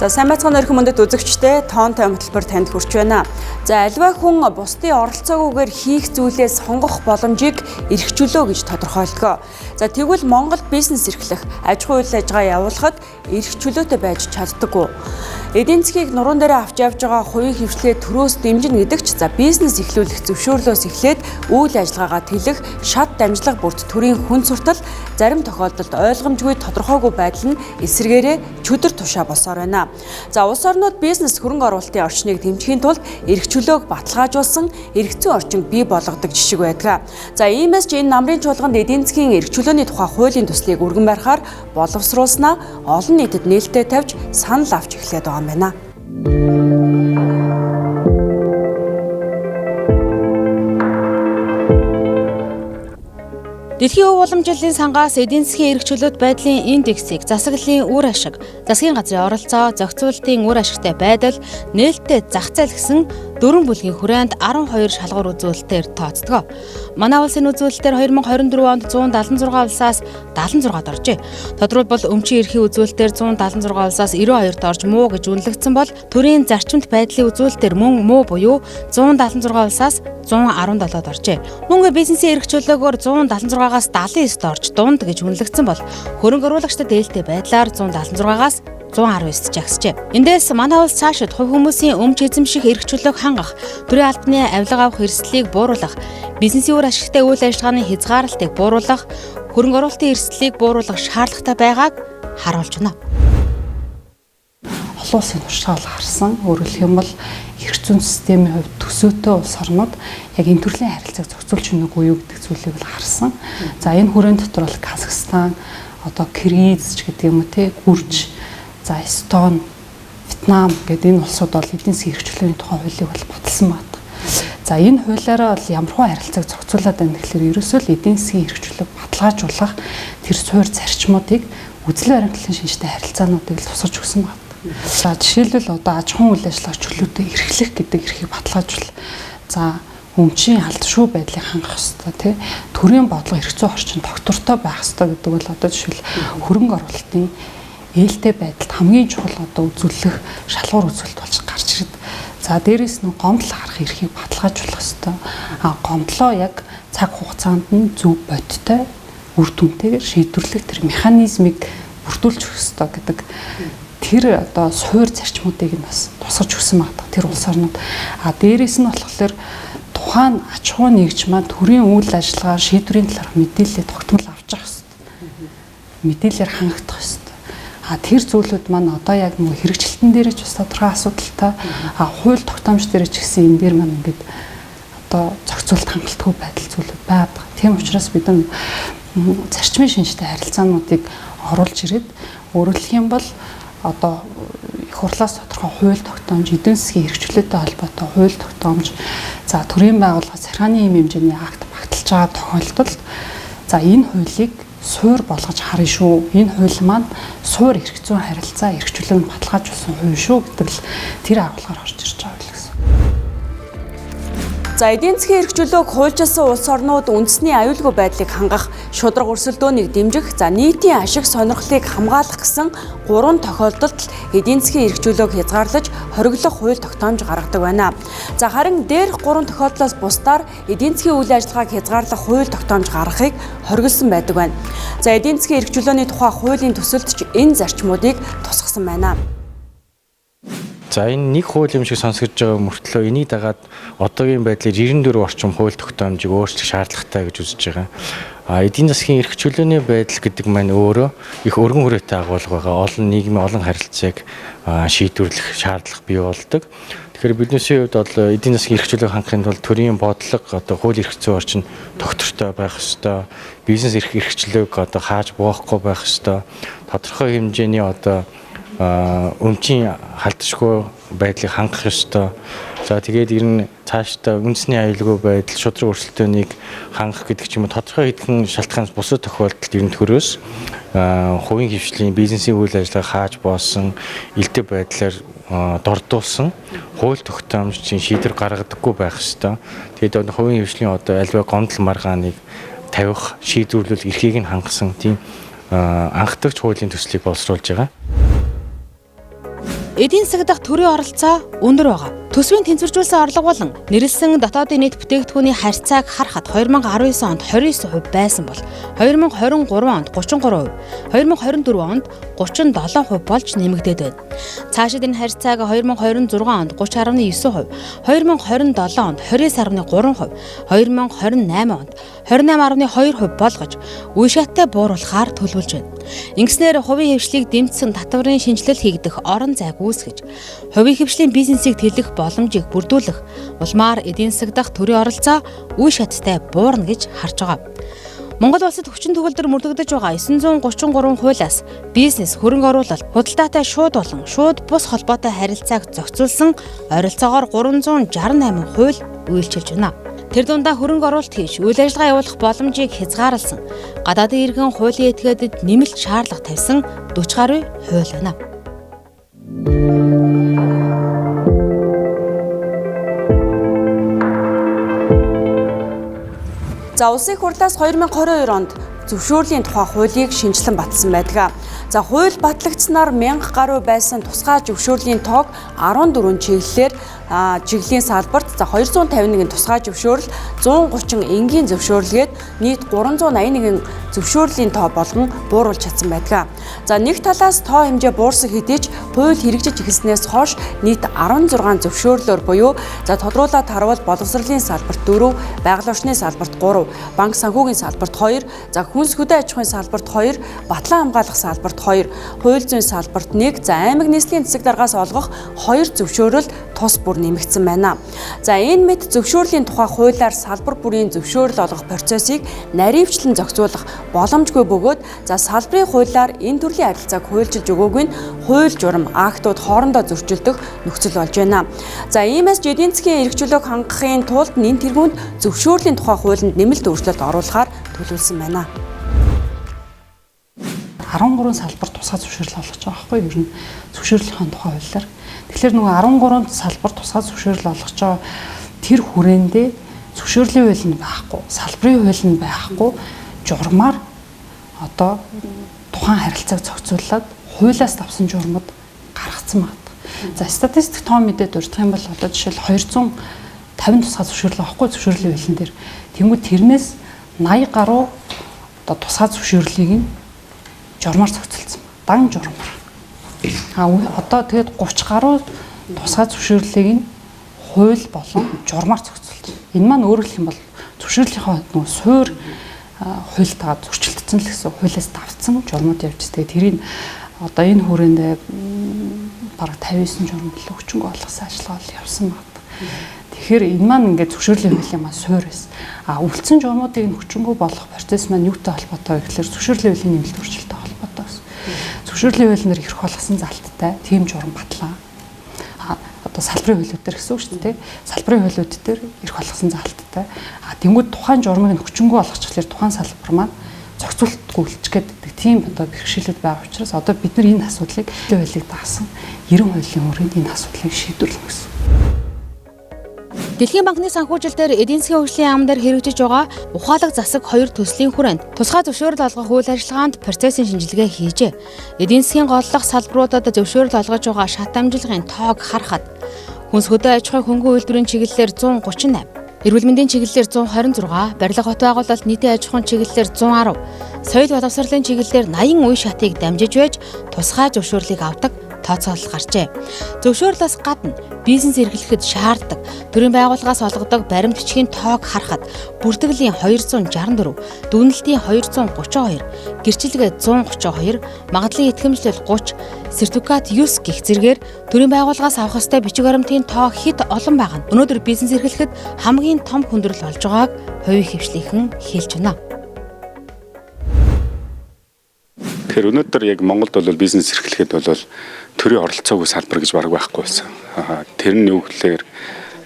За сайн байцгаана өрхөн мөндөд үзэгчдээ тоонтой хөтөлбөр танд хүрч байна. За аливаа хүн бусдын оролцоогүйгээр хийх зүйлээ сонгох боломжийг эрх чөлөө гэж тодорхойлдог. За тэгвэл Монголд бизнес эрхлэх, аж ахуйн үйл ажиллагаа явуулахад эрх чөлөөтэй байж чаддаггүй. Эдийн засгийг нуруунд дээрээ авч явж байгаа хувийн хвшлээ төрөөс дэмжинэ гэдэг ч за бизнес эхлүүлэх зөвшөөрлөөс эхлээд үйл ажиллагаагаа тэлэх шат дамжлага бүрт төрийн хүн суртал зарим тохиолдолд ойлгомжгүй тодорхойгүй байдал нь эсрэгээрээ чөдөр тушаа болсоор байна. За улс орнууд бизнес хөрөнгө оруулалтын орчныг дэмжихийн тулд эрх чөлөөг баталгаажуулсан эрх зүйн орчин бий болгодог жишг байдаг. За иймээс ч энэ намрын чуулганд эдийн засгийн эрх чөлөөний тухай хуулийн төслийг өргөн барихаар боловсруулснаа олон нийтэд нээлттэй тавьж санал авч эхлээд байгаа юм байна. Дэлхийн өв уламжлалын сангаас эдийн засгийн эрх чөлөөт байдлын индексийг засаглалын үр ашиг, засгийн газрын оролцоо, зохицуулалтын үр ашигтай байдал, нээлттэй зах зээл гэсэн дөрвөн бүлгийн хүрээнд 12 шалгуур үзүүлэлтээр тооцдог. Манай улсын үзүүлэлтээр 2024 онд 176 улсаас 76-д оржээ. Тодорхойлбол өмчийн эрхийн үзүүлэлтээр 176 улсаас 92-д орж муу гэж үнэлэгдсэн бол төрийн зарчимт байдлын үзүүлэлтээр мөн муу буюу 176 улсаас 117-д оржээ. Мөн бизнесийн эрх чөлөөгөөр 176-аас 79-д орж дунд гэж үнэлэгдсэн бол хөрөнгө оруулагчдад ээлтэй байдлаар 176-аас 119-д жагсжээ. Эндээс манай улс цаашид хувь хүмүүсийн өмч эзэмших эрх чөлөөг хангах, төрийн албаны авилга авах эрсдлийг бууруулах, бизнесийн үр ашигтай үйл ажиллагааны хязгаарлалтыг бууруулах, хөрөнгө оруулалтын эрсдлийг бууруулах шаардлагатай байгааг харуулж байна. Олон улсын туршлага бол харсан. Өөрөөр хэлэх юм бол эрх зүйн системийн хувьд төсөөтэй улс орнууд яг энэ төрлийн харилцааг зохицуулж өгнөгүй юу гэдэг зүйлийг бол харсан. За энэ хүрээнд дотор бол Казахстан, одоо Киргиз ч гэдэг юм уу те, Гүрж, за Эстон, Вьетнам гэдэг энэ улсууд бол эдийн засгийн эрх чөлөөний тухай хуулийг бол баталсан байна. За энэ хуулиараа бол ямархуу харилцааг зохицуулаад байна гэхээр ерөөсөө л эдийн засгийн эрх чөлөөг баталгаажуулах тэр суурь зарчмуудыг үзэл баримтлалын шинжтэй харилцаануудыг л тусгаж өгсөн байна. За жишээлбэл одоо аж ахуйн үйл ажиллагаа чөлөөтэй эрхлэх гэдэг эрхийг баталгаажуул. За өмчийн алдшгүй байдлыг хангах ёстой тий. Төрийн бодлого эрх зүйн орчин тогтвортой байх ёстой гэдэг бол одоо жишээл хөрөнгө оруулалтын ээлтэй байдалд хамгийн чухал одоо үзүүлэх шалгуур үзүүлэлт болж гарч ирдэг. За дээрэс нь гомдол гарах эрхийг баталгаажуулах ёстой. А гомдлоо яг цаг хугацаанд нь зөв бодиттой үр дүнтэйгээр шийдвэрлэх тэр механизмыг бүрдүүлж өгөх ёстой гэдэг тэр одоо суур зарчмуудыг нь бас тусгаж өгсөн байгаа тэр улс орнууд. А дээрэс нь болохоор тухайн аж ахуйн нэгж маань төрийн үйл ажиллагаа шийдвэрийн талаарх мэдээлэлээ тогтмол авч явах ёстой. Мэдээлэлээр хангагдах ёстой. А тэр зүйлүүд маань одоо яг нөгөө хэрэгжилтэн дээр ч бас тодорхой асуудалтай, а хууль тогтоомж дээр ч гэсэн энэ дээр маань ингээд одоо зохицуулалт хангалтгүй байдал зүйлүүд байдаг. Тийм учраас бид нар зарчмын шинжтэй харилцаануудыг оруулж ирээд өөрөөр хэлэх юм бол одоо их хурлаас тодорхой хууль тогтоомж, эдийн засгийн эрх чөлөөтэй холбоотой хууль тогтоомж, за төрийн байгууллага захиргааны ийм хэмжээний акт багталж байгаа тохиолдолд за энэ хуулийг суур болгож харна шүү. Энэ хууль маань суур эрх зүйн харилцаа, эрх чөлөөнд баталгаажуулсан хууль шүү гэдэг л тэр агуулгаар орж ирж байгаа хууль гэсэн. За эдийн засгийн эрх чөлөөг хуульчилсан улс орнууд үндэсний аюулгүй байдлыг хангах, шударга өрсөлдөөнийг дэмжих, за нийтийн ашиг сонирхлыг хамгаалах гэсэн гурван тохиолдолд эдийн засгийн эрх чөлөөг хязгаарлаж хориглох хууль тогтоомж гаргадаг байна. За харин дээрх гурван тохиолдлоос бусдаар эдийн засгийн үйл ажиллагааг хязгаарлах хууль тогтоомж гаргахыг хориглосон байдаг байна. За эдийн засгийн эрх чөлөөний тухай хуулийн төсөлд ч энэ зарчмуудыг тусгасан байна. За энэ нэг хууль юм шиг сонсогдож байгаа мөртлөө энийг дагаад одоогийн байдлаар 94 орчим хууль тогтоомжийг өөрчлөх шаардлагатай гэж үзэж байгаа. А эдийн засгийн эрх чөлөөний байдал гэдэг маань өөрөө их өргөн хүрээтэй агуулга байгаа. Олон нийгмийн олон харилцааг шийдвэрлэх шаардлага бий болдог. Тэгэхээр биднээсийн хувьд бол эдийн засгийн эрх чөлөөг хангахын тулд төрийн бодлого одоо хууль эрх зүйн орчин тогтвортой байх ёстой. Бизнес эрх чөлөөг одоо хааж буухгүй байх ёстой. Тодорхой хэмжээний одоо өмчийн халдшгүй байдлыг хангах ёстой. За тэгээд ер нь цаашдаа үндэсний аюулгүй байдал, шударга өрсөлдөөнийг хангах гэдэг ч юм уу тодорхой хэдхэн шалтгаанаас бусад тохиолдолд ер нь төрөөс хувийн хвшлийн бизнесийн үйл ажиллагаа хааж боосон, элдв байдлаар дордуулсан хууль тогтоомжийн шийдвэр гаргадаггүй байх ёстой. Тэгээд одоо хувийн хвшлийн одоо альва гомдол маргааныг тавих, шийдвэрлэл эрхийг нь хангасан тийм анхдагч хуулийн төслийг боловсруулж байгаа. Эдийн засаг дахь төрийн оролцоо өндөр байгаа. Төсвийн тэнцвэржүүлсэн орлого болон нэрлэсэн дотоодын нийт бүтээгдэхүүний харьцааг харахад 2019 онд 29% байсан бол 2023 онд 33%, 2024 онд 37% болж нэмэгдээд байна. Цаашид энэ харьцааг 2026 онд 30.9%, 2027 онд 29.3%, 2028 онд 28.2% болгож үе шаттай бууруулахаар төлөвлөж байна. Ингэснээр хувийн хэвшлийг дэмжсэн татварын шинжилэл хийгдэх орон зайг үүсгэж, хувийн хэвшлийн бизнесийг тэлэх боломжийг бүрдүүлэх улмаар эдийн засаг дахь төрийн оролцоо үе шаттай буурна гэж харж байгаа. Монгол улсад хүчин төгөлдөр мөрдөгдөж байгаа 933 хуулиас бизнес, хөрөнгө оруулалт, худалдаатай шууд болон шууд бус холбоотой харилцааг зохицуулсан ойролцоогоор 368 хууль үйлчилж байна. Тэр дундаа хөрөнгө оруулалт хийж үйл ажиллагаа явуулах боломжийг хязгаарласан, гадаадын иргэн хуулийн этгээдэд нэмэлт шаардлага тавьсан 40 гаруй хууль байна. За улсын их хурлаас 2022 онд зөвшөөрлийн тухай хуулийг шинэчлэн баталсан байдаг. За хууль батлагдсанаар 1000 гаруй байсан тусгай зөвшөөрлийн тоог 14 чиглэлээр чиглэлийн салбарт за 251 тусгай зөвшөөрөл, 130 энгийн зөвшөөрлгээд нийт 381 зөвшөөрлийн тоо болгон бууруулж чадсан байдаг. За нэг талаас тоо хэмжээ буурсан хэдий ч хууль хэрэгжиж эхэлснээс хойш нийт 16 зөвшөөрлөөр буюу за тодруулаад харуул боловсролын салбарт 4, байгаль орчны салбарт 3, банк санхүүгийн салбарт 2, за хүнс хөдөө аж ахуйн салбарт 2, батлан хамгаалах салбарт 2, хууль зүйн салбарт 1, за аймаг нийслэлийн засаг даргаас олгох 2 зөвшөөрөл тус бүр нэмэгдсэн байна. За энэ мэт зөвшөөрлийн тухай хуулиар салбар бүрийн зөвшөөрөл олгох процессыг наривчлан зохицуулах боломжгүй бөгөөд за салбарын хуулиар энэ төрлийн харилцааг хуульчилж өгөөгүй нь хууль журам актууд хоорондоо зөрчилдөх нөхцөл болж байна. За иймээс ч эдийн засгийн эрх чөлөөг хангахын тулд нэн тэргуунд зөвшөөрлийн тухай хуулинд нэмэлт өөрчлөлт оруулахаар төлөвлөсөн байна. 13 салбар тусгай зөвшөөрөл олгож байгаа байхгүй юу? Ер нь зөвшөөрлийн тухай хуулиар. Тэгэхээр нөгөө 13 салбар тусгай зөвшөөрөл олгож байгаа тэр хүрээндээ зөвшөөрлийн хууль нь байхгүй, салбарын хууль нь байхгүй журмаар одоо тухайн харилцааг зохицуулаад хуулиас давсан журмууд гаргацсан байна. За статистик тоо мэдээ дурдах юм бол одоо жишээл 250 тусгай зөвшөөрөл авахгүй зөвшөөрлийн хуулийн дээр. Тэнгүүд тэрнээс 80 гаруй одоо тусгай зөвшөөрлийг нь журмаар зохицуулсан. Дан журмаар. А одоо тэгээд 30 гаруй тусгай зөвшөөрлийг нь хууль болон журмаар зохицуулсан. Энэ маань өөрөөр хэлэх юм бол зөвшөөрлийнхөө нөгөө суур хуультайгаа зөрчилдсөн л гэсэн хуулиас давцсан журмууд явж тэгээ тэрийг одоо энэ хүрээндээ бараг 59 журам л хүчингү олгосон ажиллагаа бол явсан байна. Тэгэхээр энэ маань ингээд зөвшөөрлийн хуулийн маань суур байсан. А үлдсэн журмуудыг нь хүчингү болгох процесс маань юутай холбоотой вэ гэхээр зөвшөөрлийн хуулийн нэмэлт өөрчлөлттэй холбоотой гэсэн. Зөвшөөрлийн хуулиар эрх болгосон залттай тийм журам батлаа. А одоо салбарын хуулиуд дээр гэсэн үг шүү дээ. Салбарын хуулиуд дээр эрх болгосон залттай. А тэнгууд тухайн журмыг нь хүчингү болгочихлоор тухайн салбар маань зохицуултгүй үлчих гэдэг тийм одоо бэрхшээлүүд байгаа учраас одоо бид нар энэ асуудлыг хуулийг даасан 90 хуулийн хүрээнд энэ асуудлыг шийдвэрлэнэ гэсэн. Дэлхийн банкны санхүүжилтээр эдийн засгийн хөгжлийн яам дээр хэрэгжиж байгаа ухаалаг засаг 2 төслийн хүрээнд тусгай зөвшөөрөл олгох үйл ажиллагаанд процессын шинжилгээ хийжээ. Эдийн засгийн голлох салбаруудад зөвшөөрөл олгож байгаа шат амжилгын тоог харахад хүнс хөдөө аж ахуйн хөнгөн үйлдвэрийн чиглэлээр 138, эрүүл мэндийн чиглэлээр 126, барилга хот байгуулалт нийтийн аж ахуйн чиглэлээр 110, соёл боловсролын чиглэлээр 80 үе шатыг дамжиж байж тусгай зөвшөөрлийг авдаг тооцоолол гарчээ. Зөвшөөрлөөс гадна бизнес эрхлэхэд шаарддаг төрийн байгууллагаас олгодог баримт бичгийн тоог харахад бүртгэлийн 264, дүгнэлтийн 232, гэрчилгээ 132, магадлалын итгэмжлэл 30, сертификат 9 гэх зэргээр төрийн байгууллагаас авах ёстой бичиг баримтын тоо хэд олон байгаа нь өнөөдөр бизнес эрхлэхэд хамгийн том хүндрэл болж байгааг хувийн хэвшлийнхэн хэлж байна. Тэгэхээр өнөөдөр яг Монголд бол бизнес эрхлэхэд бол төрийн оролцоогүй салбар гэж бараг байхгүй болсон. Тэр нь юу гэхээр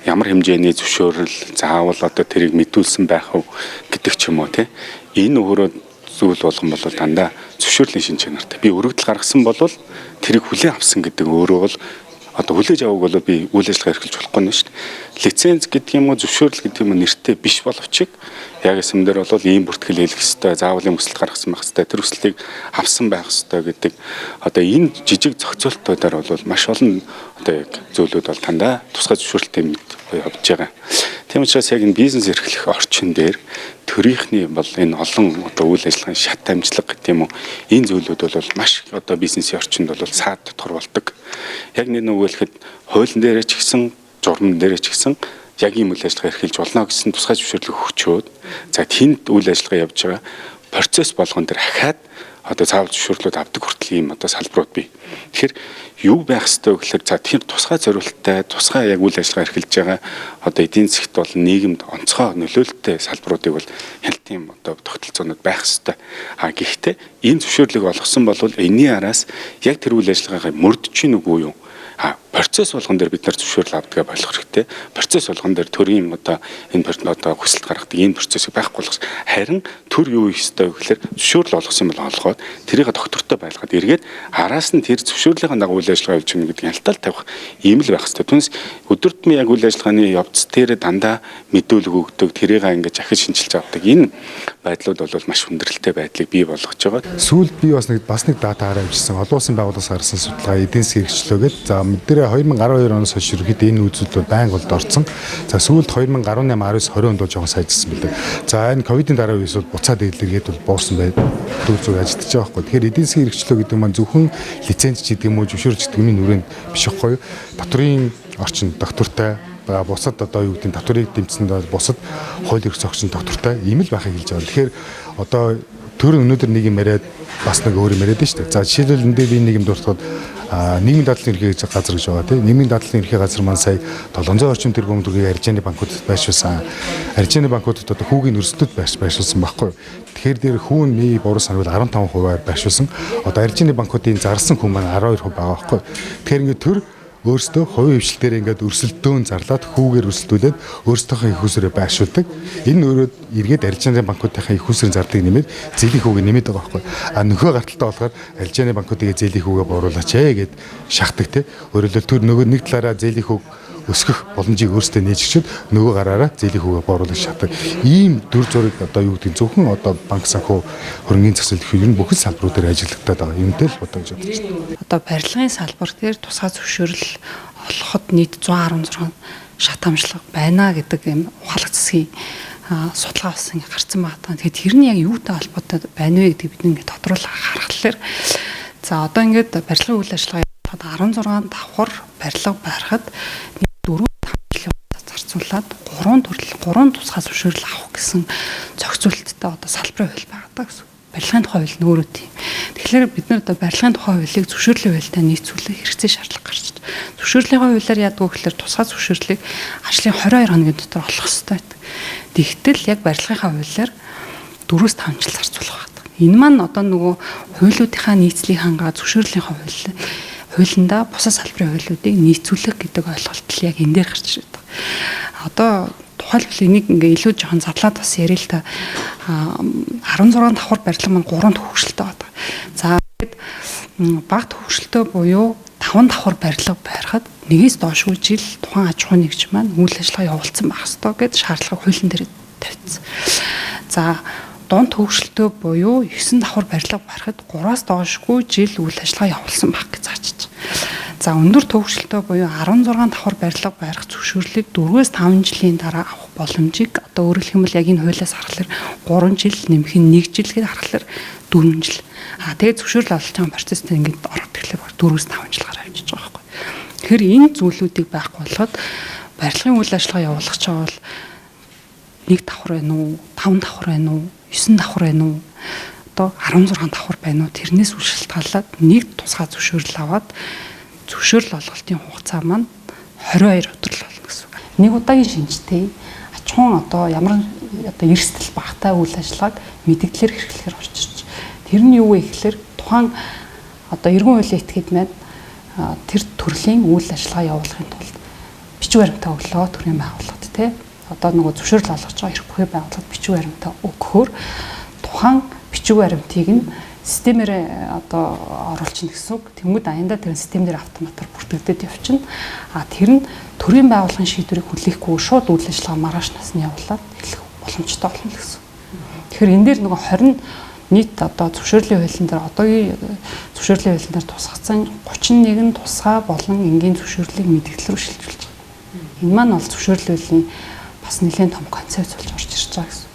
ямар хэмжээний зөвшөөрөл заавал одоо тэрийг мэдүүлсэн байх уу гэдэг ч юм уу те. Энэ өөрөө зүйл болгон бол дандаа зөвшөөрлийн шин чанартай. Би өргөдөл гаргасан бол тэрийг хүлээн авсан гэдэг өөрөө бол Одоо хүлээж авах бол би үйл ажиллагаа эрхэлж болохгүй нь шүү дээ. Лиценз гэдэг юм уу, зөвшөөрөл гэдэг юм уу нэртэй биш боловч яг эсэм дээр бол ийм бүртгэл хэлэх ёстой, заавал ийм өсөлт гаргасан байх ёстой, тэр өсөлтийг авсан байх ёстой гэдэг одоо энэ жижиг зохицуултуудаар бол маш олон одоо яг зүйлүүд бол дандаа тусгай зөвшөөрөлтэй мэд явж байгаа. Тийм учраас яг энэ бизнес эрхлэх орчин дээр төрийнхний бол энэ олон одоо үйл ажиллагааны шат амжилт гэдэг юм уу, энэ зүйлүүд бол маш одоо бизнесийн орчинд бол саад дотор болдог. Яг нэг нөгөөлөхөд хуулийн дээрээ ч гэсэн, журман дээрээ ч гэсэн яг ийм үйл ажиллагаа эрхэлж болно гэсэн тусгай зөвшөөрлөг өгчөөд, за тэнд үйл ажиллагаа явж байгаа процесс болгон дээр ахаад одоо заавал зөвшөөрлүүд авдаг хүртэл ийм одоо салбарууд бий. Тэгэхээр юу байх ёстой вэ гэхээр за тэр тусгай зориулттай, тусгай яг үйл ажиллагаа эрхэлж байгаа одоо эдийн засгт бол нийгэмд онцгой нөлөөлөлттэй салбаруудыг бол хяналтын одоо тогтолцоонууд байх ёстой. А гэхдээ энэ зөвшөөрлийг олгосон бол энэний араас яг тэр үйл ажиллагаагаа мөрдөж чинь үгүй юу? А процесс болгон дээр бид нар зөвшөөрөл авдгаа болох хэрэгтэй. Процесс болгон дээр төрийн одоо энэ одоо хүсэлт гаргадаг энэ процессыг байхгүй болгох. Харин төр юу хийх ёстой вэ гэхээр зөвшөөрөл олгосон бол олгоод тэрийг доктортой байлгаад эргээд араас нь тэр зөвшөөрлийн дагуу үйл ажиллагаа явуулж гэнэ гэдэг хяналтал тавих ийм л байх ёстой. Түүнээс өдөр тутмын яг үйл ажиллагааны явц дээр дандаа мэдүүлэг өгдөг, тэрийг ингэж ахиж шинчилж авдаг энэ байдлууд бол маш хүндрэлтэй байдлыг бий болгож байгаа. Сүүлд би бас нэг дата хараа авчирсан. Олон улсын байгууллагаас гарсан судалгаа эдийн засгийн хэрэгчлөө гээд за мэдэрээ 2012 оноос хойш ерөнхийдөө энэ үзүүлэлт байнга болд орсон. За сүүлд 2018 19 20 онд бол жоохон сайжирсан билээ. За энэ ковидын дараа үеэс бол буцаад илэргээд бол буурсан байд. Дүүр зүг ажиллаж байгаа байхгүй. Тэгэхээр эдийн засгийн хэрэгчлөө гэдэг маань зөвхөн лиценз ч гэдэг юм уу, зөвшөөрч гэдэг юм нүрэнд биш байхгүй юу. Татврын орчин доктортой бусад одоо юу гэдэг нь татврыг дэмжсэн бол бусад хууль эрх зохицсон доктортой ийм л байхыг хэлж байгаа. Тэгэхээр одоо төр өнөөдөр нэг юм яриад бас нэг өөр юм яриад нь шүү дээ. За жишээлбэл энэ дээр би нэг юм дуртахад нийгмийн дадлын ерхий газар гэж байгаа тийм. Нийгмийн дадлын ерхий газар маань сая 700 орчим тэрбум төгрөгийг арилжааны банкудад байршуулсан. Арилжааны банкудад одоо хүүгийн өрсөлдөд байршуулсан байхгүй юу. Тэгэхээр дээр хүүн ми буруу санавал 15%-аар байршуулсан. Одоо арилжааны банкудын зарласан хүн маань 12% байгаа байхгүй юу. Тэгэхээр ингээд төр өөрсдөө хувийн хвшлээр ингээд өрсөлдөөн зарлаад хүүгээр өрсөлдүүлээд өөрсдийнхөө их усрээ байршуулдаг. Энэ өөрөө эргээд арилжааны банкуудынхаа их усрын зардлыг нэмээд зээлийн хүүгээ нэмээд байгаа байхгүй. А нөхөө гарталтай болохоор арилжааны банкуудыг зээлийн хүүгээ бууруулаач ээ гэд шахдаг те. Өөрөөр хэлбэл төр нөгөө нэг талаараа зээлийн хүүг өсгөх боломжийг өөрсдөө нээж өгчөөд нөгөө гараараа зээлийн хүүгээ бууруулах шатдаг. Ийм дүр зураг одоо юу гэдэг нь зөвхөн одоо банк санхүү хөрөнгөний зах зээл гэх юм бүхэн салбарууд дээр ажиллагдаад байгаа. Юмтэй л бодож бодож байна. Одоо барилгын салбар дээр тусгай зөвшөөрөл олоход нийт 116 шат амжилт байна гэдэг юм ухаалаг засгийн судалгаа бас ингэ гарсан байгаа. Тэгэхээр тэр нь яг юутай холбоотой байна вэ гэдгийг бид ингэ тодруулах харахлаар за одоо ингээд барилгын үйл ажиллагаа 16 давхар барилга барихад 4-5 жилийн хугацаа зарцуулаад 3 төрөл 3 тусгай зөвшөөрөл авах гэсэн зохицуулттай одоо салбарын хууль байгаа даа гэсэн. Барилгын тухай хууль нь өөрөө тийм. Тэгэхээр бид нар одоо барилгын тухай хуулийг зөвшөөрлийн хуультай нийцүүлэх хэрэгцээ шаардлага гарч байна. Зөвшөөрлийн хуулиар яадаг вэ гэхээр тусгай зөвшөөрлийг ажлын 22 хоногийн дотор олох ёстой байдаг. Тэгтэл яг барилгынхаа хуулиар 4-5 жил зарцуулах байдаг. Энэ маань одоо нөгөө хуулиудынхаа нийцлийг хангаа зөвшөөрлийнхаа хууль хуулиндаа бусад салбарын хуулиудыг нийцүүлэх гэдэг ойлголт л яг энэ дээр гарч ирээд байгаа. Одоо тухайлбал энийг ингээ илүү жоохон задлаад бас яриа л та 16 давхар барилга маань 3 төвшөлтэй байгаа. За тэгэхэд бага төвшөлтэй буюу 5 давхар барилга байрахад нэгээс доошгүй жил тухайн аж ахуйн нэгж маань үйл ажиллагаа явуулсан байх ёстой гэд шаардлага хуулийн дээр тавьчихсан. За дунд төвшөлтөө буюу 9 давхар барилга барихад 3-аас доошгүй жил үйл ажиллагаа явуулсан байх гэж заачиж. За өндөр төвшөлтөө буюу 16 давхар барилга барих зөвшөөрлийг 4-5 жилийн дараа авах боломжийг одоо өөрөөр хэлбэл яг энэ хуулиас харахаар 3 жил нэмэх нь 1 жил гэж харахаар 4 жил. А тэгээд зөвшөөрөл олж байгаа процесстэй ингээд ороод тэгэхээр 4-5 жил гараа авчиж байгаа байхгүй. Тэгэхээр энэ зүйлүүдийг байхгүй болоход барилгын үйл ажиллагаа явуулах ч бол 1 давхар байна уу, 5 давхар байна уу, 9 давхар байна уу, одоо 16 давхар байна уу, тэрнээс үл шалтгаалаад нэг тусгай зөвшөөрөл аваад зөвшөөрөл олголтын хугацаа маань 22 өдөр л болно гэсэн үг. Нэг удаагийн шинжтэй аж ахуйн одоо ямар одоо эрсдэл багатай үйл ажиллагааг мэдэгдлэр хэрэглэхээр орж ирж. Тэр нь юу вэ гэхээр тухайн одоо эргэн хуулийн этгээд маань тэр төрлийн үйл ажиллагаа явуулахын тулд бичиг баримтаа өглөө төрийн байгууллагад тий одоо нөгөө зөвшөөрөл олгож байгаа эрх бүхий байгууллагад бичиг баримтаа өгөхөөр тухайн бичиг баримтыг нь Системээр одоо оруулчихна гэсэн үг. Тэнгүүд аяндаа тэр систем дээр автоматар бүртгэгдээд явчихна. А тэр нь төрийн байгууллагын шийдвэрийг хүлээхгүй шууд үйл ажиллагаа маргааш нас нь явуулаад эхлэх боломжтой болно л гэсэн. Тэгэхээр энэ дээр нөгөө 20 нийт одоо зөвшөөрлийн хуулийн дээр одоогийн зөвшөөрлийн хуулийн дээр тусгацсан 31 тусгай болон энгийн зөвшөөрлийг мэдээлэл рүү шилжүүлж байгаа. Энэ маань бол зөвшөөрлийн хуулийн бас нэлээд том концепц болж орж ирж байгаа гэсэн.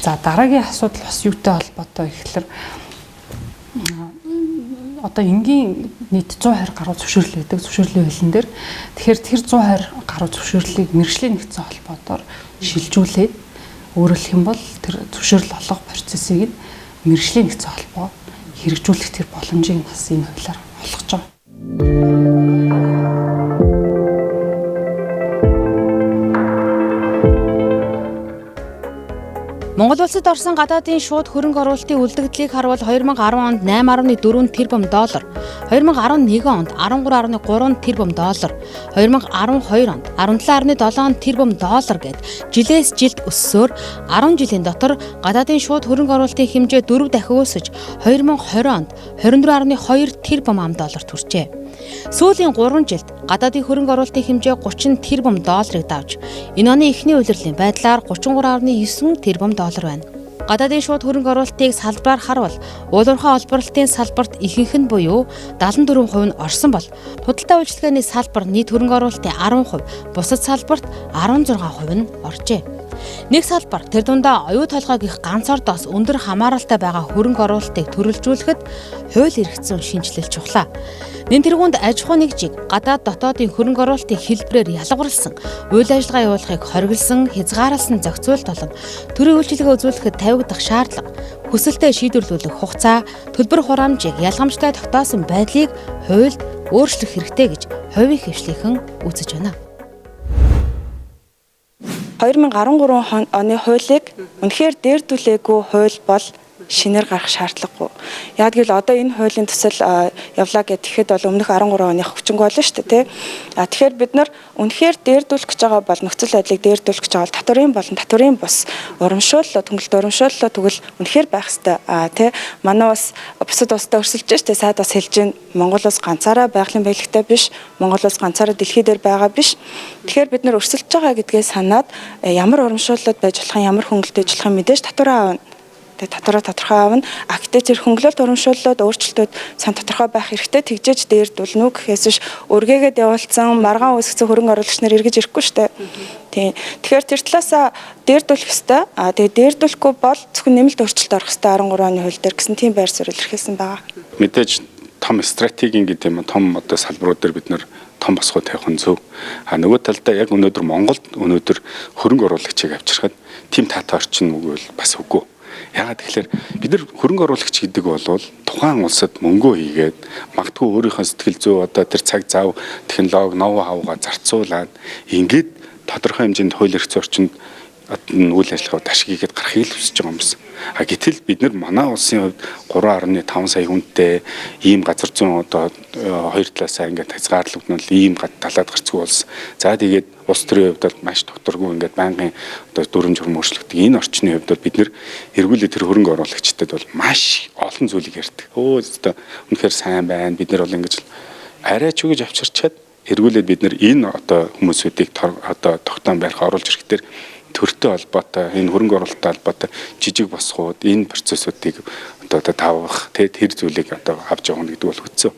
За дараагийн асуудал бас юутай холбоотой гэхэлэр одоо энгийн нийт 120 гаруй зөвшөөрөл байдаг зөвшөөрлийн хуулийн дээр. Тэгэхээр тэр 120 гаруй зөвшөөрлийг мэргэжлийн нэгдсэн холбоотоор шилжүүлээд өөрөлдөх юм бол тэр зөвшөөрөл олгох процессыг нь мэргэжлийн нэгдсэн холбоо хэрэгжүүлэх тэр боломжийг бас энэ хуулиар олгож байгаа. Монгол улсад орсон гадаадын шууд хөрөнгө оруулалтын үлдэгдлийг харвал 2010 онд 8.4 тэрбум доллар, 2011 онд 13.3 тэрбум доллар, 2012 онд 17.7 тэрбум доллар гээд жилээс жилд өссөөр 10 жилийн дотор гадаадын шууд хөрөнгө оруулалтын хэмжээ 4 дахин өсөж 2020 онд 24.2 тэрбум ам долларт хүрчээ. Сүүлийн 3 жилд гадаадын хөрөнгө оруулалтын хэмжээ 30 тэрбум долларыг давж, энэ оны эхний улирлын байдлаар 33.9 тэрбум доллар байна. Гадаадын шууд хөрөнгө оруулалтыг салбараар харвал уулуурхай олборлолтын салбарт ихэнх нь буюу 74% нь орсон бол худалдаа үйлчилгээний салбар нийт хөрөнгө оруулалтын 10%, бусад салбарт 16% нь оржээ. Нэг салбар тэр дундаа оюу толгой гих ганц ордоос өндөр хамааралтай байгаа хөрөнгө оруулалтыг төрөлжүүлэхэд хууль эрх зүйн шинжилэл чухлаа. Нэн тэргуунд аж ахуй нэгжийг гадаад дотоодын хөрөнгө оруулалтын хэлбэрээр ялгаварласан, үйл ажиллагаа явуулахыг хориглосон, хязгаарласан зохицуулалт болон төрийн үйлчилгээ үзүүлэхэд тавигдах шаардлага, хүсэлтэд шийдвэрлүүлэх хугацаа, төлбөр хураамжийг ялгамжтай тогтоосон байдлыг хуульд өөрчлөх хэрэгтэй гэж хувийн хэвшлийнхэн үзэж байна. 2013 оны хуулийг үнэхээр дээрдүүлээгүй хууль бол шинээр гарах шаардлагагүй. Яг гэвэл одоо энэ хуулийн төсөл явлаа гэхэд бол өмнөх 13 оных хүчингүй болно шүү дээ, тий. А тэгэхээр бид нар үнэхээр дээрдүүлэх гэж байгаа бол нөхцөл байдлыг дээрдүүлэх гэж байгаа бол татварын болон татварын бус урамшууллаа, төнгөлт урамшууллаа тэгвэл үнэхээр байх хэвээр. А тий. Манай бас бусад улстай өрсөлдөж шүү дээ. Сайд бас хэлж байна. Монгол улс ганцаараа байгалийн баялагтай биш. Монгол улс ганцаараа дэлхий дээр байгаа биш. Тэгэхээр бид нар өрсөлдөж байгаа гэдгээ санаад ямар урамшууллууд байж болох юм, ямар хөнгөлт байж болох юм мэдээж татвараа авна. Татвараа тодорхой авна. А гэтээ тэр хөнгөлөлт урамшууллууд өөрчлөлтүүд сан тодорхой байх хэрэгтэй. Тэгжээж дээрдүүлнэ үү гэхээс биш өргээгээд явуулсан маргаан үүсгэсэн хөрөнгө оруулагч нар эргэж ирэхгүй шүү дээ. Тийм. Тэгэхээр тэр талаасаа дээрдүүлэх ёстой. А тэгээ дээрдүүлэхгүй бол зөвхөн нэмэлт өөрчлөлт орох ёстой 13 оны хууль дээр гэсэн тийм байр суурь илэрхийлсэн байгаа. Мэдээж том стратегийн гэдэг юм том одоо салбарууд дээр бид нар том босгоо тавих нь зөв. А нөгөө талдаа яг өнөөдөр Монголд өнөөдөр хөрөнгө оруулагчийг авчирхад тийм таатай орчин үгүй бол бас үгүй. Яагаад тэгэхээр бид нар хөрөнгө оруулагч гэдэг бол тухайн улсад мөнгөө хийгээд магадгүй өөрийнхөө сэтгэл зүй одоо тэр цаг зав технологи ноу хавгаа зарцуулаад ингээд тодорхой хэмжээнд хууль эрх зүйн орчинд үйл ажиллагаа ашиг хийгээд гарахыг л хүсэж байгаа юм байна. А гэтэл бид нар манай улсын хувьд 3.5 сая хүнтэй ийм газар зүүн одоо хоёр талаасаа ингээд хязгаарлагдмал ийм талаад гарцгүй улс. За тэгээд улс төрийн хувьд бол маш докторгүй ингээд байнгын одоо дүрм журм өөрчлөгдөг. Энэ орчны хувьд бол бид нэр эргүүлээ тэр хөрөнгө оруулагчдад бол маш олон зүйлийг ярьдаг. Өө өстой үнэхээр сайн байна. Бид нар бол ингэж арай ч үгэж авчирчаад эргүүлээд бид нар энэ одоо хүмүүсүүдийг одоо тогтоон барих оруулж ирэхдээ төртэй холбоотой энэ хөрөнгө оруулалттай холбоотой жижиг босгууд энэ процессуудыг одоо тавах тэр зүйлийг одоо авч явна гэдэг бол хэцүү.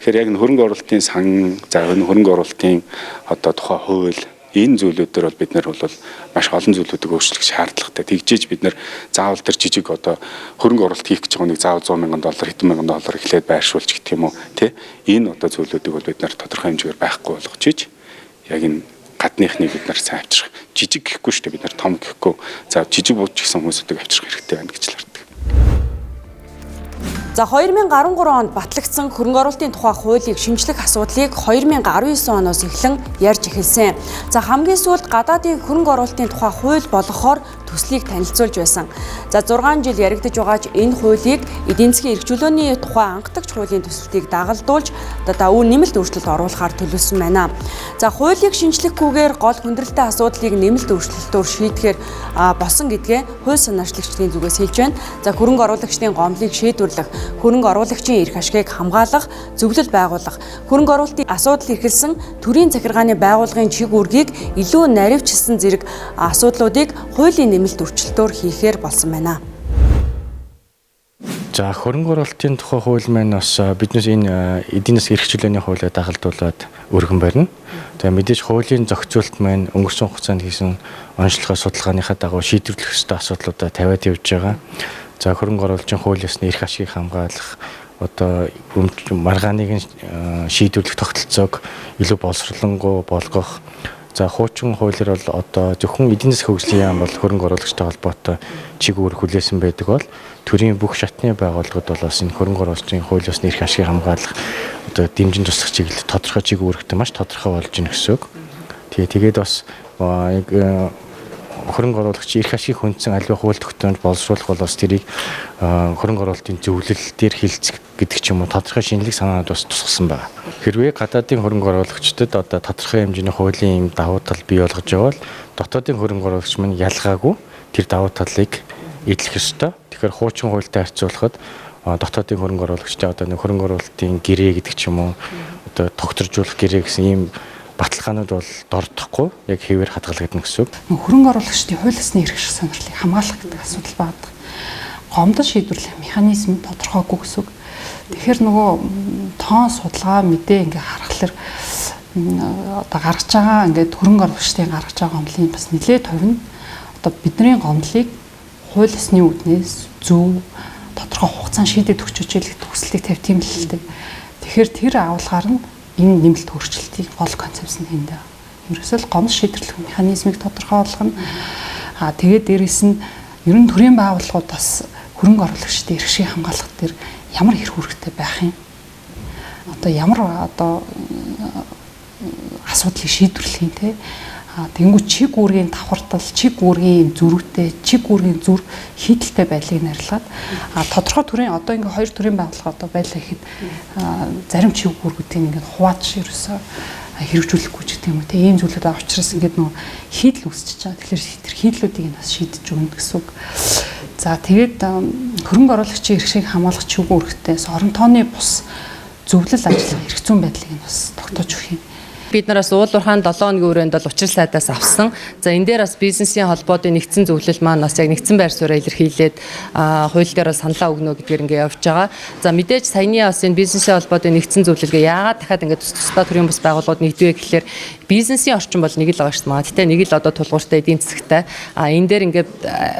Тэгэхээр яг энэ хөрөнгө оруулалтын сан за энэ хөрөнгө оруулалтын одоо тухай хууль энэ зүйлүүдээр бол бид нар бол маш олон зүйлүүдийг өөрчлөх шаардлагатай. Тэгжээж бид нар заавал тэр жижиг одоо хөрөнгө оруулалт хийх гэж байгаа нэг заавал 100 мянган доллар, хэдэн мянган доллар эхлээд байршуулж гэх юм уу, тий? Энэ одоо зүйлүүдийг бол бид нар тодорхой хэмжээгээр байхгүй болгож иж яг энэ гадныхныг бид нар сайн авчрах. Жижиг гэхгүй шүү дээ, бид нар том гэхгүй. За жижиг бууч гэсэн хүмүүсүүдийг авчрах хэрэгтэй байна гэж л хардаг. За 2013 онд батлагдсан хөрөнгө оруулалтын тухай хуулийг шинжлэх асуудлыг 2019 оноос эхлэн ярьж эхэлсэн. За хамгийн сүүлд гадаадын хөрөнгө оруулалтын тухай хууль болгохоор төслийг танилцуулж байсан. За 6 жил яригдаж байгаа ч энэ хуулийг эдийн засгийн эрх чөлөөний тухай анхдагч хуулийн төсөлтийг дагалдуулж одоо үн нэмэлт өөрчлөлт оруулахаар төлөвлөсөн байна. За хуулийг шинжлэхгүйгээр гол хүндрэлтэй асуудлыг нэмэлт өөрчлөлтөөр шийдэхээр болсон гэдгээ хууль санаачлагчдын зүгээс хэлж байна. За хөрөнгө оруулагчдын гомдлыг шийдвэрлэх, хөрөнгө оруулагчийн эрх ашигыг хамгаалах, зөвлөл байгуулах, хөрөнгө оруулалтын асуудал эрхэлсэн төрийн захиргааны байгууллагын чиг үүргийг илүү наривчилсан зэрэг асуудлуудыг хуулийн нэмэлт өөрчлөлтөөр хийхээр болсон байна. За хөрөнгө оруулалтын тухай хууль маань бас биднээс энэ эдийн засгийн эрх чөлөөний хуулиа дагалдуулаад өргөн барина. Тэгээ мэдээж хуулийн зохицуулалт маань өнгөрсөн хугацаанд хийсэн онцлогоо судалгааныхаа дагуу шийдвэрлэх ёстой асуудлуудаа тавиад явж байгаа. За хөрөнгө оруулалтын хууль ёсны эрх ашигыг хамгаалах, одоо маргааныг шийдвэрлэх тогтолцоог илүү боловсролонгуй болгох. За хуучин хуулиар бол одоо зөвхөн эдийн засгийн хөгжлийн яам бол хөрөнгө оруулагчтай холбоотой чиг үүрэг хүлээсэн байдаг бол төрийн бүх шатны байгууллагууд бол бас энэ хөрөнгө оруулалтын хууль ёсны эрх ашигыг хамгаалах одоо дэмжин туслах чиглэл тодорхой чиг үүрэгтэй маш тодорхой болж гин гэсэн үг. Тэгээд бас яг хөрөнгө оруулагчийн эрх ашигыг хүндсэн аливаа хууль тогтоомж боловсруулах бол бас тэрийг хөрөнгө оруулалтын зөвлөл дээр хилцэх гэдэг ч юм уу тодорхой шинэлэг санаанууд бас тусгасан байна. Хэрвээ гадаадын хөрөнгө оруулагчдад одоо тодорхой хэмжээний хуулийн юм давуу тал бий болгож явбал дотоодын хөрөнгө оруулагч маань ялгаагүй тэр давуу талыг эдлэх ёстой. Тэгэхээр хуучин хуультай харьцуулахад дотоодын хөрөнгө оруулагчдын одоо нэг хөрөнгө оруулалтын гэрээ гэдэг ч юм уу одоо тогтворжуулах гэрээ гэсэн ийм баталгаанууд бол дордохгүй яг хэвээр хадгалагдана гэсэн үг. Хөрөнгө оруулагчдын хууль ёсны эрх ашиг сонирхлыг хамгаалах гэдэг асуудал байдаг. Гомдол шийдвэрлэх механизм тодорхойгүй гэсэн үг. Тэгэхээр нөгөө тоон судалгаа мэдээ ингээ харахаар одоо гаргаж байгаа ингээд хөрөнгө оруулагчдын гаргаж байгаа гомдлын бас нэлээд хувь нь одоо бидний гомдлыг хууль ёсны үүднээс зөв тодорхой хугацаанд шийдээд өгч өчөөл гэдэг хүсэлтийг тавьт юм л дээ. Тэгэхээр тэр агуулгаар нь энэ нэмэлт өөрчлөлтийг гол концепц нь хэндэ. Ерөөсөө л гомдол шийдвэрлэх механизмыг тодорхой болгоно. Аа тэгээд дээрэс нь ер нь төрийн байгууллагууд бас хөрөнгө оруулагчдын эрх ашиг хамгаалах дээр ямар эрх үүрэгтэй байх юм? Одоо ямар одоо асуудлыг шийдвэрлэх юм те? Тэнгүү чиг үүргийн давхартал, чиг үүргийн зөрүүтэй, чиг үүргийн зүр хийдэлтэй байдлыг найрлаад тодорхой төрийн одоо ингээ хоёр төрийн байгууллага одоо байлаа гэхэд зарим чиг үүргүүдийг ингээ хувааж ерөөсөө хэрэгжүүлэхгүй ч гэдэг юм уу те, ийм зүйлүүд байгаа учраас ингээд нөгөө хийдэл үүсчихэж байгаа. Тэгэхээр тэр хийдлүүдийг нь бас шийдэж өгнө гэсэн үг. За тэгээд хөрөнгө оруулагчийн эрх ашиг хамгаалах чиг үүрэгтэй орон тооны бус зөвлөл ажиллах эрх зүйн байдлыг нь бас тогтоож өгөх юм. Бид нараас уул уурхаан 7 хоногийн өрөөнд бол учрал сайдаас авсан. За энэ дээр бас бизнесийн холбоодын нэгдсэн зөвлөл маань бас яг нэгдсэн байр сууриа илэрхийлээд хууль дээр бол саналаа өгнө гэдгээр ингээ явж байгаа. За мэдээж саяны бас энэ бизнесийн холбоодын нэгдсэн зөвлөлгээ яагаад дахиад ингээ тус тусдаа төрийн бус байгууллагууд нэгдвэ гэхлээр бизнесийн орчин бол нэг л байгаа шүү дээ. Гэтэ нэг л одоо тулгууртай эдийн засагтай. А энэ дээр ингээ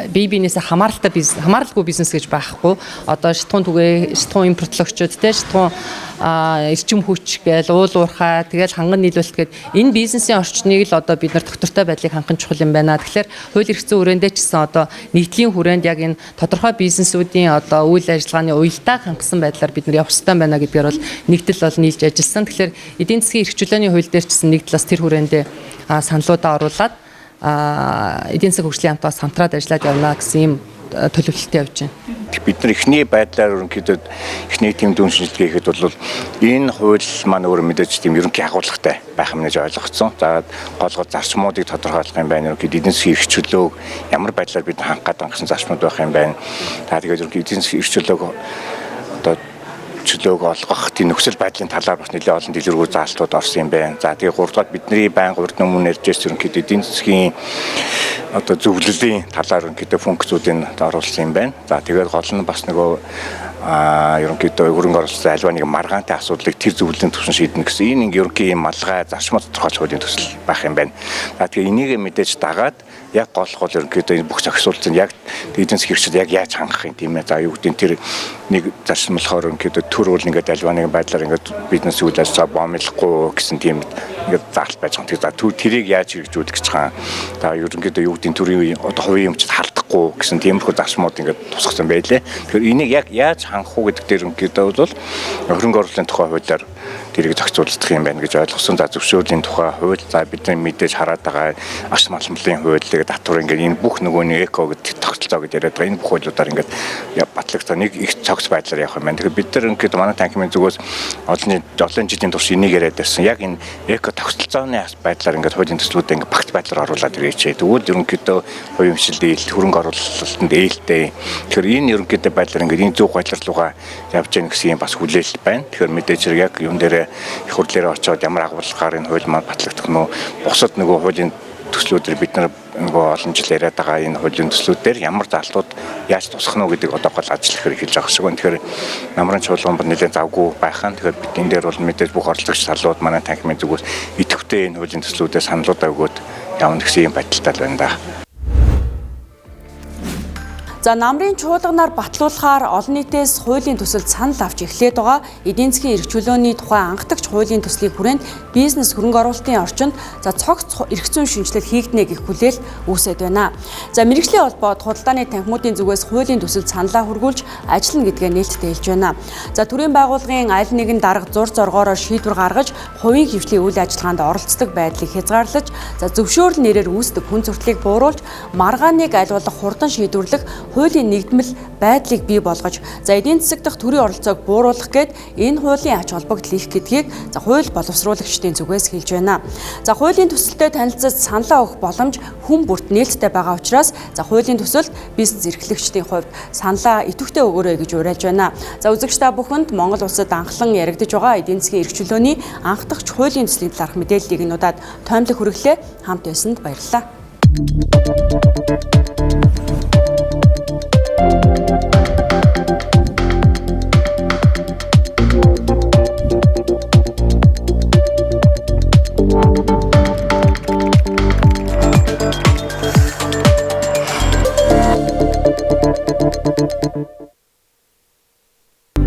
бие биенээсээ хамааралтай бизнес, хамааралгүй бизнес гэж байхгүй. Одоо шатхуун түгээ, шатхуун импортлогчид те, шатхуун эрчим хүч гээл уул уурхай тэгэл ханган нийлүүлэлт гээд энэ бизнесийн орчныг л одоо бид нар доктортой байдлыг хангах нь чухал юм байна. Тэгэхээр хууль эрх зүйн хүрээндээ ч гэсэн одоо нэгдлийн хүрээнд яг энэ тодорхой бизнесүүдийн одоо үйл ажиллагааны уялдааг хангасан байдлаар бид нар явах ёстой байна гэдгээр бол нэгдэл бол нийлж ажилласан. Тэгэхээр эдийн засгийн эрх чөлөөний хууль дээр ч гэсэн нэгдэл бас тэр хүрээндээ саналуудаа оруулаад эдийн засгийн хөгжлийн хамтаас хамтраад ажиллаад явна гэсэн юм төлөвлөлттэй явж байна. Бид нар эхний байдлаар ерөнхийдөө эхний тийм дүн шинжилгээ хийхэд бол энэ хууль маань өөр мэдээж тийм ерөнхий агуулгатай байх юм гэж ойлгоцсон. За гол гол зарчмуудыг тодорхойлох юм байна. Ерөнхийдөө эдийн засгийн эрх чөлөөг ямар байдлаар бид хангах гээд гэсэн зарчмууд байх юм байна. За тэгээд ерөнхий эдийн засгийн эрх чөлөөг одоо чөлөөг олгох тийм нөхцөл байдлын талаар бас нэлээд олон дэлгэрэнгүй заалтууд орсон юм байна. За тэгээ гуравдугаар бидний байнга урд өмнө ярьж байсан ерөнхийдөө эдийн засгийн одоо зөвлөлийн талаар ерөнхийдөө функцүүдийг оруулсан юм байна. За тэгээд гол нь бас нөгөө ерөнхийдөө хөрөнгө оруулалтын альва нэг маргаантай асуудлыг тэр зөвлөлийн түвшин шийднэ гэсэн энэ ингээ ерөнхий юм малгай зарчмаа тодорхойлох хуулийн төсөл байх юм байна. За тэгээ энийг мэдээж дагаад яг гол ерөнхийдөө энэ бүх зохицуулалтыг яг эдийн засгийн хэрэгсэл яг яаж хангах юм тийм ээ. За юу гэдэг нь тэр нэг зарчим болохоор ерөнхийдөө төр бол ингээд альва нэгэн байдлаар ингээд бизнес үйл ажиллагаа боомлохгүй гэсэн тийм ингээд заалт байж байгаа. За тэрийг яаж хэрэгжүүлэх гэж байгаа. За ерөнхийдөө юу гэдэг нь төрийн одоо хувийн юмчид халдахгүй гэсэн тиймэрхүү зарчмууд ингээд тусгасан байлээ. Тэгэхээр энийг яг яаж хангах уу гэдэг дээр ерөнхийдөө бол хөрөнгө оруулалтын тухай хуулиар тэрийг зохицуулах юм байна гэж ойлгосон. За зөвшөөрлийн тухай хууль, за бидний мэдээж хараад байгаа аш малмлын хууль, тэгээд татвар ингээд энэ бүх нөгөөний эко гэдэг тогтолцоо гэж яриад байгаа. Энэ бүх хуулиудаар ингээд батлагдсан нэг их цогц байдлаар явах юм байна. Тэгэхээр бид нар ингээд манай танхимын зүгээс олон жилийн турш энийг яриад байсан. Яг энэ эко тогтолцооны байдлаар ингээд хуулийн төслүүдээ ингээд багц байдлаар оруулаад ирээч. Тэгвэл ерөнхийдөө хувийн хвшилд хөрөнгө оруулалтанд ээлтэй. Тэгэхээр энэ ерөнхийдөө байдлаар ингээд энэ зөв гойлор руугаа явж гэнэ гэсэн юм бас хүлээлт байна. Тэгэхээр мэдээж хэрэг яг юм дээр их хурлаараа очиод ямар агуулгаар энэ хууль маань батлагдах нь үү? Бусад нөгөө хуулийн төслүүдээр бид нар нөгөө олон жил яриад байгаа энэ хуулийн төслүүдээр ямар залтууд яаж тусах нь үү гэдэг одоо гол ажил хэрэг хэлж байгаа шиг байна. Тэгэхээр намрын чуулган бол нэлээд завгүй байх нь. Тэгэхээр бид энэ дээр бол мэдээж бүх оролцогч талууд манай танхимын зүгээс идэвхтэй энэ хуулийн төслүүдээ саналуудаа өгөөд явна гэсэн юм байдалтай л байна да. За намрын чуулганаар батлуулахаар олон нийтээс хуулийн төсөлд санал авч эхлээд байгаа эдийн засгийн эрх чөлөөний тухай анхдагч хуулийн төслийг хүрээнд бизнес хөрөнгө оруулалтын орчинд за цогц эрх зүйн шинжилэл хийгдэнэ гэх хүлээлт үүсээд байна. За мэргэжлийн холбоод худалдааны танхимуудын зүгээс хуулийн төсөлд саналаа хүргүүлж ажиллана гэдгээ нээлттэй хэлж байна. За төрийн байгууллагын аль нэгэн дарга зур зоргоороо шийдвэр гаргаж хувийн хвшлийн үйл ажиллагаанд оролцдог байдлыг хязгаарлаж за зөвшөөрөл нэрээр үүсдэг хүн зүртлийг бууруулж маргааныг аль болох хурдан шийдвэрлэх хуулийн нэгдмэл байдлыг бий болгож за эдийн засаг дахь төрийн оролцоог бууруулах гээд энэ хуулийн ач холбогдол их гэдгийг за хууль боловсруулагчдын зүгээс хэлж байна. За хуулийн төсөлтэй танилцаж саналаа өгөх боломж хүн бүрт нээлттэй байгаа учраас за хуулийн төсөлд бизнес эрхлэгчдийн хувьд саналаа идэвхтэй өгөөрэй гэж уриалж байна. За үзэгч та бүхэнд Монгол улсад анхлан яригдаж байгаа эдийн засгийн эрх чөлөөний анхдагч хуулийн төслийн талаарх мэдээллийг энэ удаад тоймлог хүргэлээ. Хамт байсанд баярлалаа.